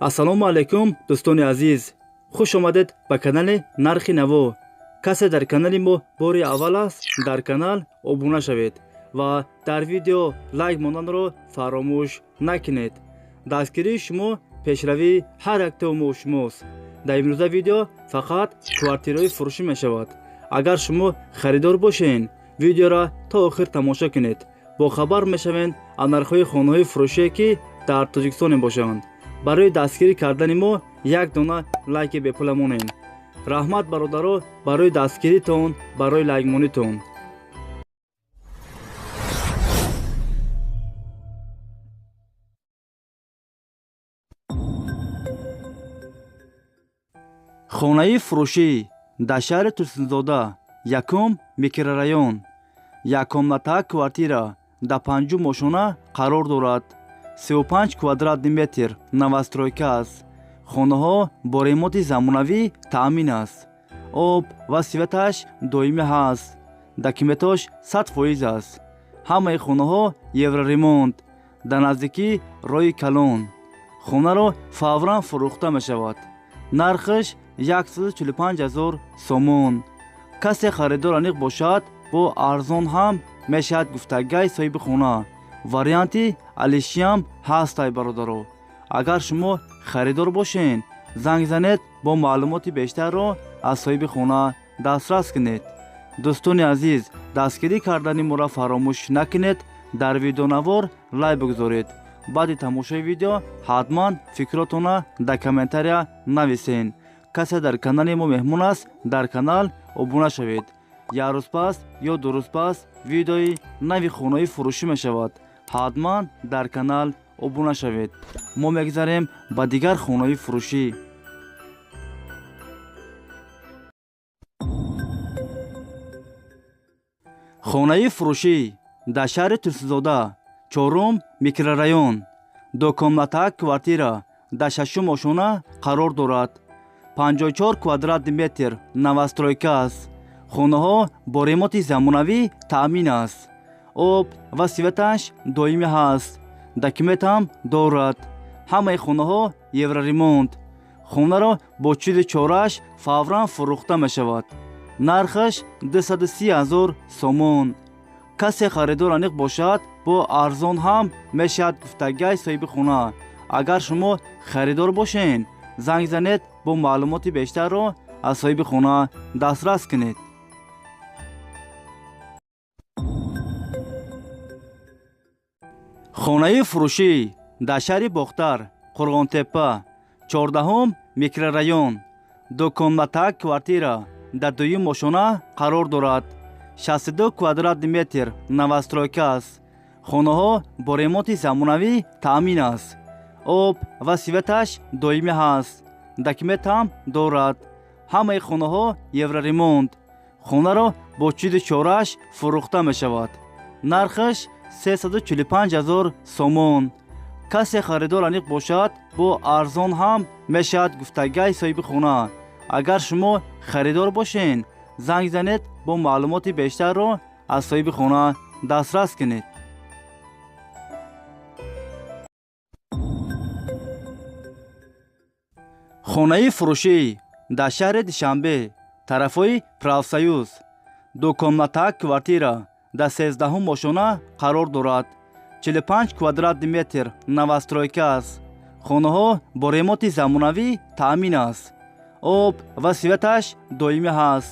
Ассалому алайкум, дӯстони азиз, хуш омадед ба канали Нархи Наво. Касе дар канали мо бори аввал аст, дар канал обуна шавед ва дар видео лайк монданро фаромӯш накунед. Дастгирии шумо пешравии ҳар яктаи мо шумост. Дар имрӯза видео фақат квартираҳои фурӯшӣ мешавад. Агар шумо харидор бошед, видеоро то охир тамошо кунед, бохабар мешавед аз нархҳои хонаҳои фурӯшие, ки дар Тоҷикистон мебошанд. Барои дастгирӣ кардани мо як дона лайки бепула монед. Раҳмат, бародаро, барои дастгиритон, барои лайкмонитон. Хонаи фурӯшӣ дар шаҳри Турсунзода, якум микрорайон, яккомната квартира дар панҷум ошона қарор дорад. 35 квадратный метр, новостройка аст. Хонаҳо бо ремонти замонавӣ таъмин аст. Об ва светаш доимӣ ҳаст. Документош 100% аст. Ҳамаи хонаҳо евроремонт, дар наздикӣ роҳи калон. Хонаро фавран фурӯхта мешавад. Нархаш 145 000 сомон. Касе харидор аниқ бошад, бо арзон ҳам мешавад, гуфтагай соҳиби хона. Варианти алишиам ҳастай, бародаро. Агар шумо харидор бошед, занг занед, бо маълумоти бештарро аз соҳиби хона дастрас кунед. Дӯстони азиз, дастгирӣ кардани моро фаромӯш накунед, дар видеонавор лайк бигузоред. Баъди тамошои видео ҳатман фикротонро дар комментария нависен. Касе дар канали мо меҳмон аст, дар канал обуна шавед. Як рӯз пас ё 2 рӯз пас видеои нави хонаи фурӯшӣ мешавад. Ҳатман дар канал обуна шавед. Мо мегзарем ба дигар хонаи фурӯшӣ. Хонаи фурӯшӣ дар шаҳри Турсунзода, чорум микрорайон, дукомната квартира дар шашум ошона қарор дорад. 54 квадратный метр, новостройка аст. Хонаҳо бо ремонти замонавӣ таъмин аст. Об ва светаш доимӣ ҳаст. Документам дорад. Ҳамаи хонаҳо евроремонт. Хонаро бо чизи чораш фавран фурӯхта мешавад. Нархаш 230 000 сомон. Касе харидор аниқ бошад, бо арзон ҳам мешавад, гуфтагай соҳиби хона. Агар шумо харидор бошед, занг занед, бо маълумоти бештарро аз соҳиби хона дастрас кунед. Хонаи фурӯшӣ дар шаҳри Бохтар, Қурғонтеппа, 14-ум микрорайон, дукомната квартира дар дуюм ошона қарор дорад. 62 квадратный метр, новостройка аст. Хонаҳо бо ремонти замонавӣ таъмин аст. Об ва светаш доимӣ ҳаст. Документам дорад. Ҳамаи хонаҳо евроремонт. Хонаро бо чизи чораш фурӯхта мешавад. Нархаш 345 000 сомон. Касе харидор аниқ бошад, бо арзон ҳам мешавад, гуфтагай соҳиби хона. Агар шумо харидор бошед, занг занед, бо маълумоти бештарро аз соҳиби хона дастрас кунед. Хонаи фурӯшӣ дар шаҳри Душанбе, тарафҳои Профсоюз, дукомната квартира дар 13-ум ошона қарор дорад. 45 квадратный метр, новостройка аст. Хонаҳо бо ремонти замонавӣ таъмин аст. Об ва светаш доимӣ ҳаст.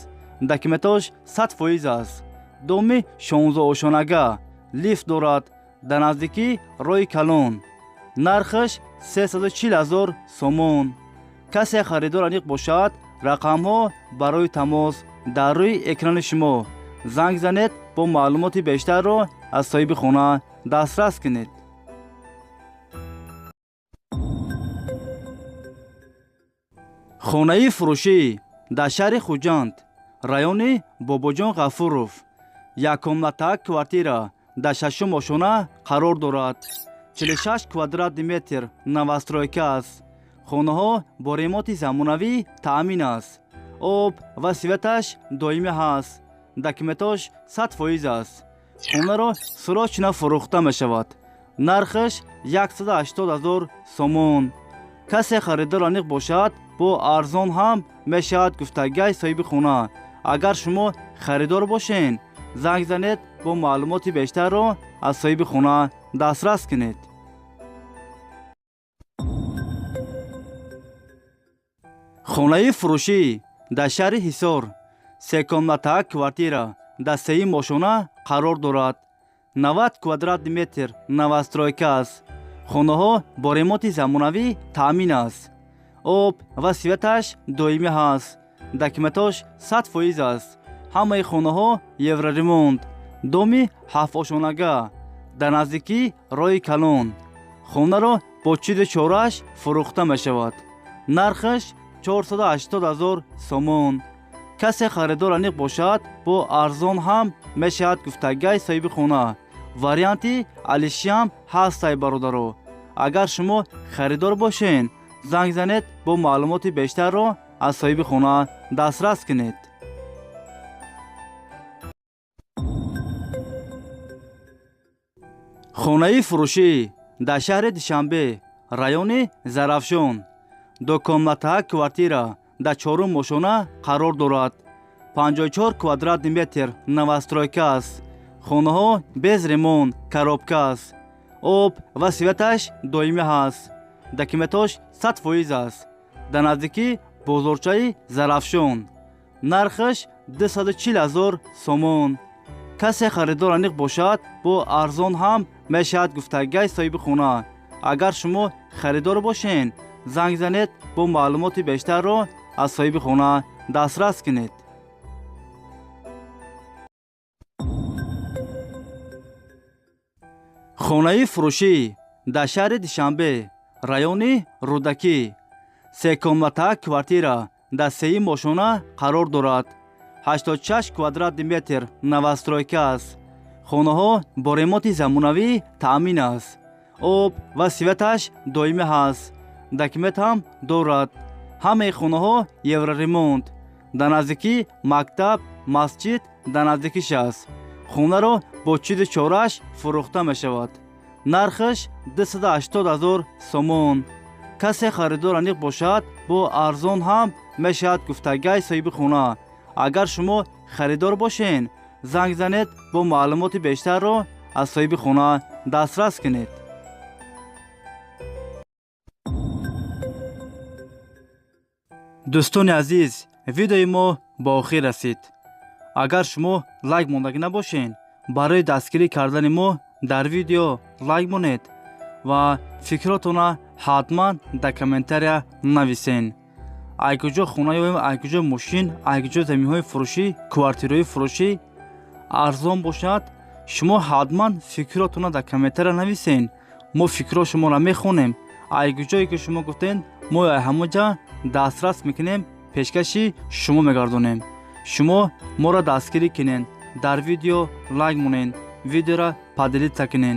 Документош 100% аст. Доми 16 ошонага, лифт дорад, дар наздикӣ роҳи калон. Нархаш 340 000 сомон. Касе харидор аниқ бошад, рақамҳо барои тамос дар рӯи экрани шумо. Занг занед, бо маълумоти бештарро аз соҳиби хона дастрас кунед. Хонаи фурӯшӣ дар шаҳри Хуҷанд, райони Бобоҷон Ғафуров, яккомната квартира дар шашум ошона қарор дорад. 46 квадратный метр, новостройка аст. Хонаҳо бо ремонти замонавӣ таъмин аст. Об ва светаш доимӣ ҳаст. Документош 100% аст. Хонаро срочно фурӯхта мешавад. Нархаш 180 000 сомон. Касе харидор аниқ бошад, бо арзон ҳам мешавад гуфтагиай соҳиби хона. Агар шумо харидор бошен, занг занед, бо маълумоти бештарро аз соҳиби хона дастрас кунед. Хонаи фурӯшӣ дар шаҳри Ҳисор, се комната квартира дар сеюм ошона қарор дорад. 90 квадратный метр новостройка аст. Хонаҳо бо ремонти замонавӣ таъмин аст. Об ва светаш доимӣ ҳаст. Документош 100% аст. Ҳамаи хонаҳо евроремонт. Доми ҳафтошонага дар наздикии роҳи калон. Хонаро бо чизи чорааш фурӯхта мешавад. Нархаш 480 000 сомон. Касе харидор аниқ бошад, бо арзон ҳам мешавад гуфтагиай соҳиби хона. Варианти алишиам ҳастай, бародаро. Агар шумо харидор бошен, занг занед, бо маълумоти бештарро аз соҳиби хона дастрас кунед. Хонаи фурӯшӣ дар шаҳри Душанбе, райони Зарафшон, ду комната квартира дар чорум ошона қарор дорад. 54 квадратный метр новостройка аст. Хонаҳо без ремонт, коробка аст. Об ва светаш доимӣ ҳаст. Документош 100% аст. Дар наздикии бозорчаи Зарафшон. Нархаш 240 000 сомон. Касе харидор аниқ бошад, бо арзон ҳам мешавад гуфтагиай соҳиби хона. Агар шумо харидор бошен, занг занед, бо маълумоти бештарро аз соҳиби хона дастрас кунед. Хонаи фурӯшӣ дар шаҳри Душанбе, райони Рӯдакӣ, се комната квартира дар сеюм ошона қарор дорад. 86 квадратный метр новостройка аст. Хонаҳо бо ремонти замонавӣ таъмин аст. Об ва светаш доимӣ ҳаст. Документ ҳам дорад. Ҳамаи хонаҳо евроремонт. Дар наздикии мактаб, масҷид дар наздикиш аст. Хонаро бо чизи чорааш фурӯхта мешавад. Нархаш 280 000 сомон. Касе харидор аниқ бошад, бо арзон ҳам мешавад гуфтагиай соҳиби хона. Агар шумо харидор бошен, занг занед, бо маълумоти бештарро аз соҳиби хона дастрас кунед. Дӯстони азиз, видеои мо ба охир расид. Агар шумо лайк мондагӣ набошен, барои дастгирӣ кардани мо дар видео лайк монед ва фикротона ҳатман дар комментария нависен. Ай куҷо хона ёем, ай куҷо мошин, ай куҷо заминҳои фурӯшӣ, квартираҳои фурӯшӣ арзон бошад, шумо ҳатман фикротона дар комментария нависен. Мо фикрҳо шуморо мехонем. Ай куҷое ки шумо гуфтен, мо ай ҳамон ҷа дастрас мекунем, пешкаши шумо мегардонем. Шумо моро дастгирӣ кунен, дар видео лайк монен, видеоро поделиться кунен,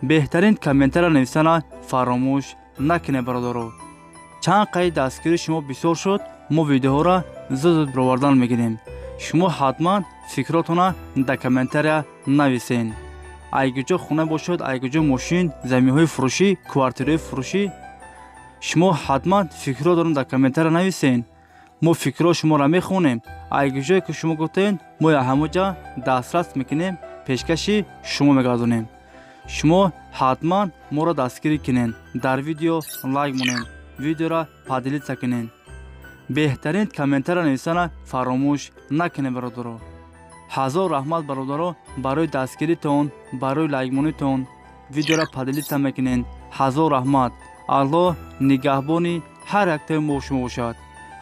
беҳтарин комментария нависана фаромӯш накунед, бародаро. Чанд қайд дастгирии шумо бисёр шуд, мо видеоҳоро зуд зуд баровардан мегирем. Шумо ҳатман фикротона дар комментария нависен. Ай куҷо хона бошад, ай куҷо мошин, заминҳои фурӯшӣ, квартираҳои фурӯшӣ, шумо ҳатман фикротона дар комментария нависен. Мо фикрҳо шуморо мехонем. Ай куҷое ки шумо гуфтен, мо ҳамон ҷа дастрас мекунем, пешкаши шумо мегардонем. Шумо ҳатман моро дастгирӣ кунен, дар видео лайк монен, видеоро поделиться кунен, беҳтарин комментария нависана фаромӯш накунед, бародаро. Ҳазор раҳмат, бародаро, барои дастгиритон, барои лайкмонитон, видеоро поделиться мекунен. Ҳазор раҳмат. Аллоҳ нигаҳбони ҳар яктаи мо шумо бошад.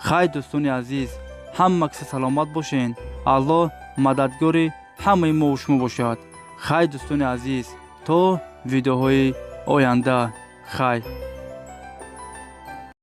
Хай, дӯстони азиз, ҳама киса саломат бошен. Аллоҳ мададгори ҳамаи мо шумо бошад. Хай, дӯстони азиз, то видеоҳои оянда. Хай.